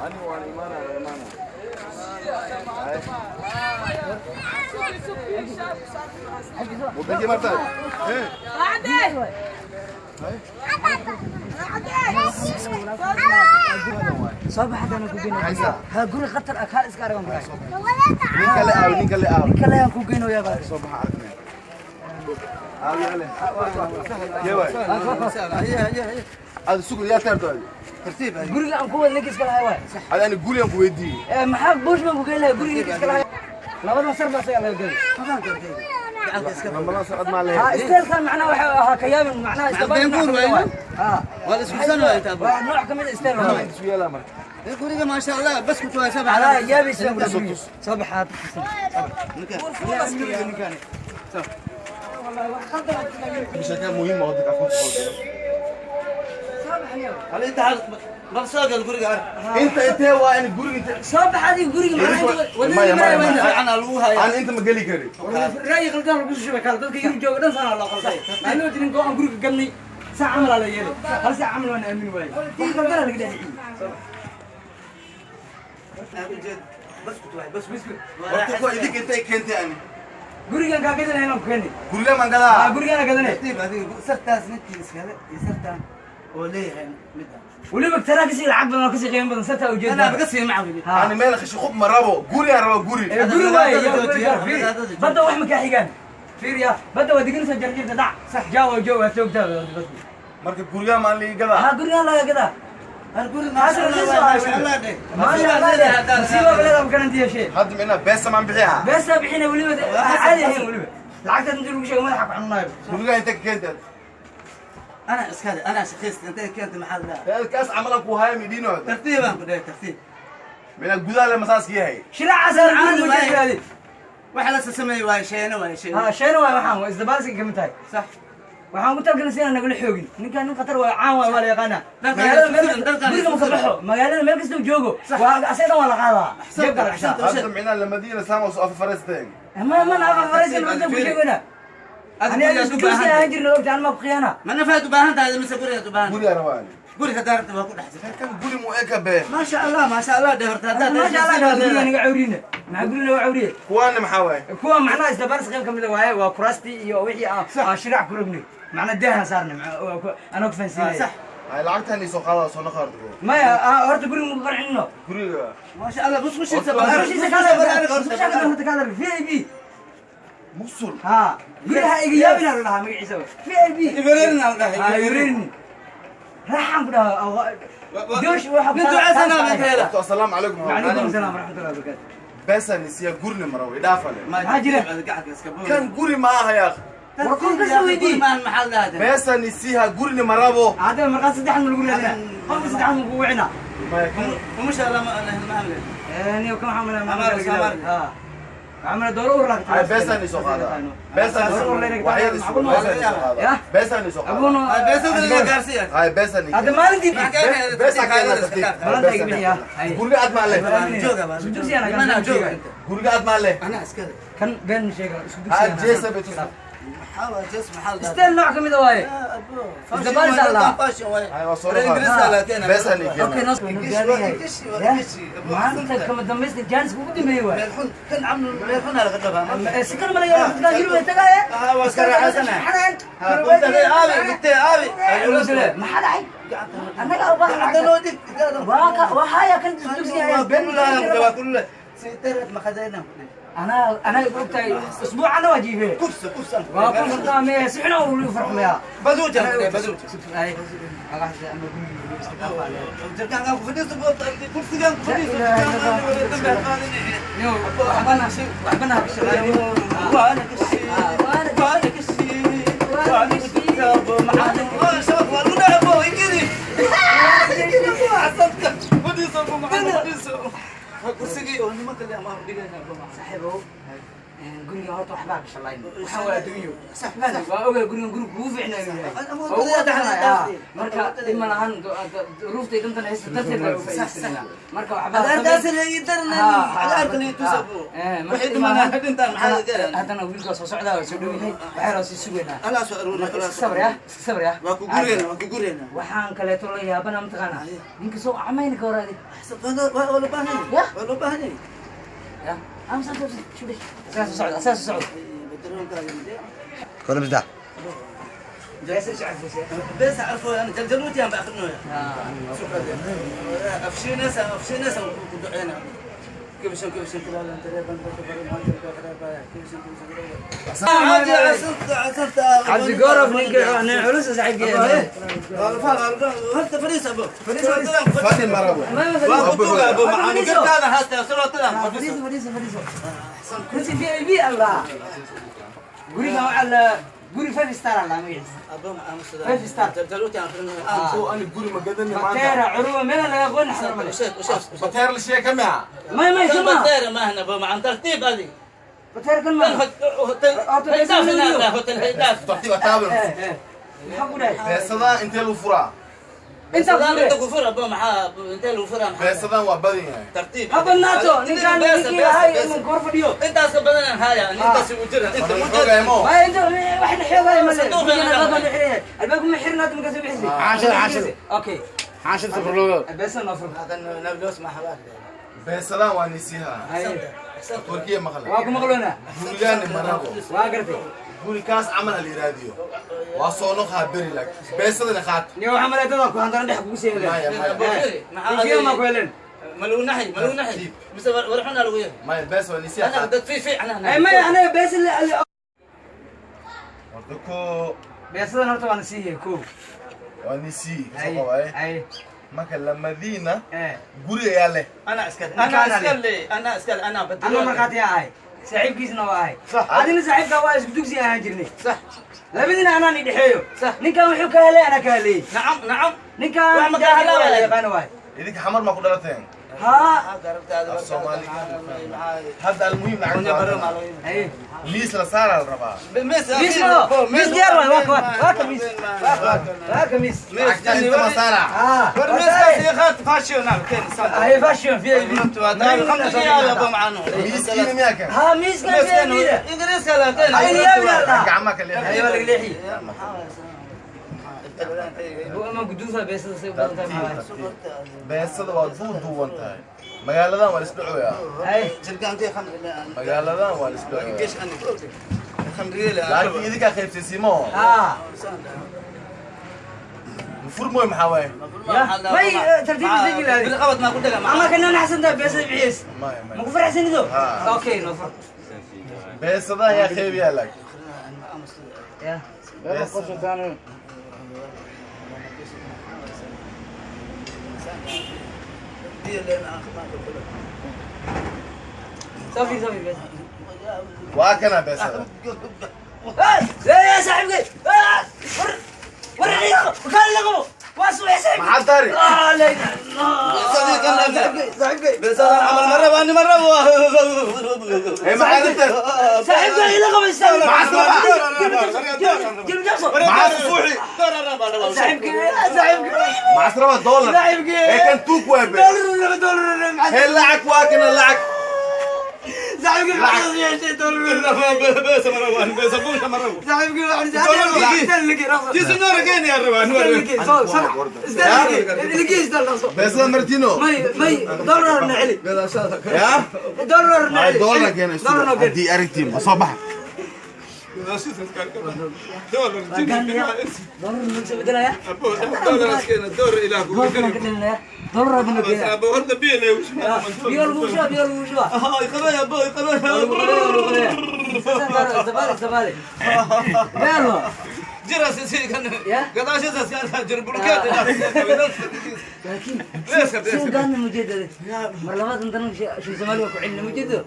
Ani waan imaanaa, imaanaa. Wadankii martaa? Soo bax, haddana ku geynayo. Ha, guri khatar ah, kaal iska aragan kuray. Nin kale aaw, nin kale aaw. Nin kale aan ku geynayaa baa. Soo baxa, aragnay. Aaw yaale. Yee waay. Aad sugu yaa taarto aad. Tartiib. Guriga aan ku wada ninka iska lahay waay. Hada ani guri aan ku weydiiyey. Ee, maxaa buush baan ku geyn lahay? Guriga ninka iska lahay labadan sar baa asaga laga gelay. Lamadan socod maa Ha. lehe. Isteelkan macnaha waxa ahaa kayaabin macnaha istabaan. Beenbuur waay. Ha. Waa la isku san waay intaa. Waa nooc ka mid ah isteel waay. Isu yeelaa marka. Guriga maasha Allah, bas ku tuwaa sabaa. Alaa yaabaysa guriga. Soo baxaad. Ninkan. Sheeko muhiim oo dadka ku soo. Hal inta hal bal soo gal guriga ark. Inta intee waa in guriga inta Soo bax adiga guriga macnaha Maya, maya, maya. Fiican lagu hayaa. Aan inta ma geli karin. Ra'yi qaldan lagu shubay kala dadka Yurub jooga dhan sana loo qalday. Anoo tirin go'aan guriga galnay, saac camal aa la yeelay, hal saac camal waan aamin waayey, wax qaldana laga dhaadhiciyey. Bas ku tuwaa bas bas. Horta ko idinka intay keentay ani. Gurigan kaa gadanay inaan ku keenay. Guriga maan Aa gadaa. Gurigaana gadanay. Tartiib adiga, sartaas ninkii iskale iyo sartaan oo leeyahay midda. Weliba taraa kasii lacag badan oo kasii qiimo badan sartaa ujeeda. Anaa baga sii macawili. Ha. Ani meel khashqub ma rabo. Guri aan rabo, guri. Ee, guri waaye yaa guri kar. Fiir, badda wax ma kaa xigaan. Fiir ya, badda waa deganaysaa, jarjarta dhac sax jaawa joog waa toogtaa badda. Marka guriga maan lii gadaa. Ha, gurigaan laga gadaa. Har guri Taas maasha raqiis Allah. waa. Maasha Allah dheh. Maasha Allah dheh, nasiiba baleeda makaranti yeeshee. Hadda micnaa beesa maan bixiyaa. Beesaa bixina, weliba caadi ahayn, weliba lacagtaad intii lagu sheego madaxa ku xanuunayo. Guriga inta ka keentay. Ana iskale, ana shaqaysta, intay keentay maxaa la dhahaa? Kaas camalan ku haya midino. Tartiibaan ku dhahay, tartiib. Micnaa gudaha le masaaska yahay. Shiraacaas Caadi guri ma waaye. jeedaadi. Waxa la sameeyay waa sheeno, waa sheeno. Ha, sheena waay, waxaan waa isdabaalsiga kamid tahay. Sax. Waxaan ku talgalnay si inaan nagala xoogin. Ninkan nin khatar waa, caan waay, waa la yaqaanaa. Dalkan Magaalada meel isku kasta dalkan guriga isku maka baxo, magaalada meel kasta uu joogo waa asaga dhan waa la qaadaa, jeebka la gashaa. Hadda micnaa lamadiina saama soo afafarasteen. Ma mana afa faraysan, runta ku sheegona. Adiga Ani gurigaad isku u dugsi baahan ahaan tahay. jirna, ogta anmaa ku khiyaana. Ma nafaad u baahan tahay mise gurigaad u baahan? Guri aan rabaa ani. Guriga daarta waa ku dhex jirta. Kan guri mu eka be. Maasha Allah, maasha Allah dheh horta haddaad. Maasha Allah dheh, guriga naga cawrina, maxaa guriga naga cawriye? Kuwaana maxaa waaye? Kuwa macnaha isdabaaris qayb kamid ah waaye, waa kuraastii iyo wixii aan shiraac ku rognay, macnaa daahan saarnay, anoo ku fahansiinaya. Sax. Ay, lacagtan ii soo qaada, soo naqaarto. Maya, horta guriga maku qancinno. Guriga. Maasha Allah, musqushiisa Horta, bal arag. Musqushiisa Musqushiisa bal arag horta. Musqushiisa horta kaala VIP. Musul. Ha, guriga ha iga yaabina la dhahaa magaciisa VIP. Ibareerin aan dhahay. Ha, ibareerin raaxaan ku dhahaa joosh waxa. Nin ducaysanaa baan ka helaa. Horta assalaamu calaykum. Wacalaykum asalaam waraxmatullahi wabarakaatu. Beesa nisiya gurina maraw idhaafale. Maxaa jira? Gacalka iska boor. Kan guri ma aha yaa. War kun kasta weydii. Maahan, maxaa la dhahaa? Beesa nisiha gurina marabo. Hadda markaa saddexan ma lagu raadinaa, qofka saddexan ma kugu wicinaa? Maya kan. Umusha Allah ma ma amle. Niyo kan waxaa malaa. Amaar, amaar. Ha, waxaa malaa dooro ur laagta. Ay, beesa ni soo qaada. Beesa ni soo waxyar isu beesa ni soo qaada. Ya? Beesa ni soo qaada. Abuno. Ay, beesada laga gaarsiiya. Ay, beesa ni. Hadda maalintii Beesa keena tartiib. Balanta iga bixiya. Hay. Guriga aad maa leh. Jooga baa. Isku dugsi anaa. Nimanaa jooga inta. Guriga aad maa leh. Anaa iskale. Kan been ma sheega, isku dugsi Ha, anaa. jeesa bay tusa. Maxaa waa jees, maxaa la dhahaa? Steel nooc kamid ah waaye. Isdabaalis Allah. Fashion waaye. Ay, waa soo Reer Ingiriiska qaada. la keenaa. Beesa ni keena. Okay, noo English waa English, waa English. maanta kama dambaysta jaanis ugu dambeeyey waaye. Meel xun kan caml, meel xun laga dhabaa. Si kale malaga dadkaan Yurub ay tagaaye. Ah, waa iska raaxaysanaya. Ha, kunta aabi, kunta aabi. Maxaa dhacay? Annaga u baahan Gacanta noo dhig. Waa ka waa haya kan dugsiga Waa kululaha ku dhawaa kulula. Sitarad maqadayna ku dheh. Anaa igu ogtahay usbuucana waa jiifee. Kufsa, kufsa. Waa ku qaamee si xun oo farxumaya. Baduuja ku dheh, baduuja. Ay, agaxda ama guriga iska dhaafaa. Jirkaan ku fadhiiso, kursigaan ku fadhiiso. Niyo waxbana waxbana ha ka shaqeynin. وانا كشي، وانا كشي، وانا كشي، معانا شبك وانا ابو انجلي عصبك فديسو معانا فديسو kursigii oo nimanka le ama dhigayna. Saaxiibow. Guriga horta waxbaa ka shalayn. Waxaan waa adduunyo. Waa ogaa gurigan guriga kugu fiicnaa inuu yahay. Oo ugu wadaxnaa. Marka dhib ma lahan duruufta dantan haysta darteed baa uga faa'iidaysanayna. Marka waxbaa haddana wiilkaa soo socdaa waa soo dhow yahay. Waxaa loo sii sugaynaa. Marka iska sabri ah, iska sabri ah. Waxaan kaleeto la yaabana mataqaanaa ninka soo camayni ka hor adig. Ya, amsa amsa shubay. Asaga soo socda, asaga soo socda. Kala bidda. بس عرفوا انا جلجلوتي انا باخذنا افشينا افشينا ودعينا كيف شو كيف شو Cabdi Gorof ninka nin culus saaxiibkii. Fadhi marabo. Fadhiiso fadhiiso fadhiiso. Kursi VIP Allah. Guriga waxaa la guri 5 star Allah magaciisa. 5 star. Oo ani guri ma gadan maanta. Bateera curuba meel laga aqoon xadar male. Bateer la sheeka ma. May suma. ترتيب هذه Bateera kan ma. هوتيل هيداف Tartiib ataabul. Maxaa ku dhahay? Beesadan intee lagu furaa? Inta انت كفر ابو معاه انت الوفره معاه Beesadan waa badan yahay. ترتيب Ha badnaato ninkaan ninkii ahay inuu kor fadhiyo. انت اصلا بدنا هاي انت سوجرها انت Marka مجرد xoogay mo. Waa inta waxna xoogay ma le. Albaabku ma xirna hadda markaas bixisay. Caashir, caashir. Okay. عشان صفر لوغو Beesa noo fur. هذا نبلوس مع حباك Beesadan waa nisiha. Turkiya maqla. Waa ku maqloona. Gurigaan marabo. Waa gartay. Gurikaas camal hal yiraahdiyo. Waa soo noqaa beri lag. Beesadana qaat. Niyo waxaa malay dad ku handana dhex kugu sii heleen. Maya maya. Ninkii ma ku heleen. ملو نحي ملو نحي بس ورحنا له وياه Maya bees waa nisiha انا qaat. بدك في في انا Ay maya anaga beesa la Horta ko beesadan horta waa nasiihe ko. waa nisii Ay kasoo qabay. ay Marka lamadiina eh guri ayaa leh. انا اسكت انا اسكت لي انا اسكت انا بدي anuu markhaati ahay saaxiibkiisna waa ahay adina saaxiibkaa waa isku dugsi ahaan jirnay صح labadiina anaan i dhexeeyo Sax. ninkan wuxuu ka helay anaa ka helay نعم نعم ninkan Wax ma ka helaa waa la waay. yaqaan waay Idinka xamar ma ku dhalateen? haa Hadda almuhiim lacagta. ay Miis la saaraa la rabaa. ميس miis ma miis diyaar waay waa ka waa ka miis waa ka miis Lacagta inta ma saaraa. haa ay fashion VIP Miiskiina miyaa kan? haa miiskan VIP da ay niyaabina la Gacmaha ka leexi. ay waa laga leexiyey ama guduufa beesada say u badan tahay maxaa waay Beesada waa duuduuban tahay. Magaaladan waa la isdhacoyaa. ay Magaaladan waa la isdhacoyaa. Laakiin idinkaa qaybsaysiimo. haa Furmooy maxaa waaye? ya may tartiib isajil aadi بالقبض ما قلت لك ama kana naxsan tahay beesada bixiyeys Maya ma maya. ku faraxsanido Haa. okay no fur Beesadan yaa qaybiyaa laakiin. ya Beesada. soo fiir soo fiir beesa Waa kana beesada. يا صاحبي ور ور لقبه واسمع يا صاحبي Maxaa tari? آه لا إله إلا الله. صاحبي بس انا عمل مره وانا مره Ee maxaa inta? صاحبي لقبه استنى مع السلامة. جيب جبسه Maxaa suuxi? صاحبك صاحبك Maxaa saraba dollar? صاحبك Ee kan tuug waay be. دولار دولار Hee lacag waa kana lacag. صاحبك Beesada Martino. دولار نعلي Ya? دولار Ay نعلي dollar keena isku. Haddii aragtiin ma soo baxa. دولار نكسب بدلايا دولار بنكسب بيول بوشا بيول بوشا زبالي لكن سو قال مجدد مرة لبعض انت شو زمالي وكو علم مجدد.